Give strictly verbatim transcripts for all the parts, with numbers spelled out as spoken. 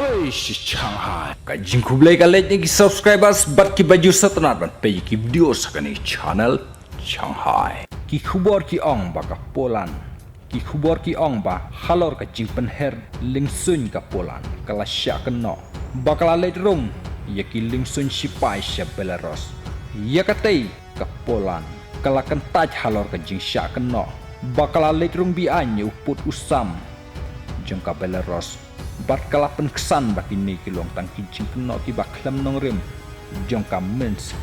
Oi, shi Shanghai. Ka jingkhublei ka leit ïa ki subscribers bad ki ba ju sngewtynnat ban peit ïa ki video sa kane ka channel Shanghai. Ki khubor ki ong ba ka Poland. Ki khubor ki ong ba halor ka jingpynher liengsuiñ ka Poland ka la shah kynnoh ba ka la leit rung ïa ki liengsuiñ shipai sha Belarus. Ïa katei ka Poland ka la kyntait halor ka jingshah kynnoh ba ka la leit rung be-aiñ ïa u pud u sam jong ka Belarus. Bad ka la pynksan ba kine ki long tang ki jingkynnoh ki ba khlem nongrim jong ka Minsk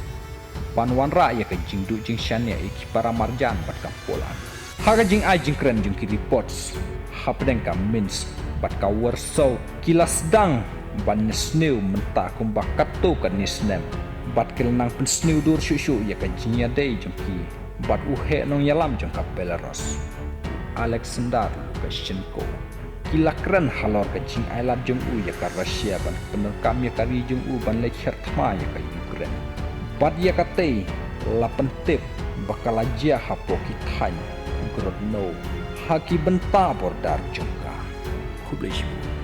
ban wanrah ïa ka jingduh jingshaniah ïa ki para marjan bad ka Poland. Ha ka jingai jingkren jong ki reports hapdeng ka Minsk bad ka Warsaw ki la sdang ban ïasniew mynta kumba katto katne snem bad ki la nang pynsniew dur shuh shuh ïa ka jingïadei jong ki bad u heh nongïalam jong ka Belarus, Alexander Lukashenko. Ki la kren halor ka jingailad jong u ïa ka Russia ban pyndonkam ïa ka ri jong u ban leit hiar thma ïa ka Ukraine. Bad ïa katei la pyntip ba ka la jia hapoh ki thaiñ Grodno ha ki bynta border jong ka. Khublei shibun.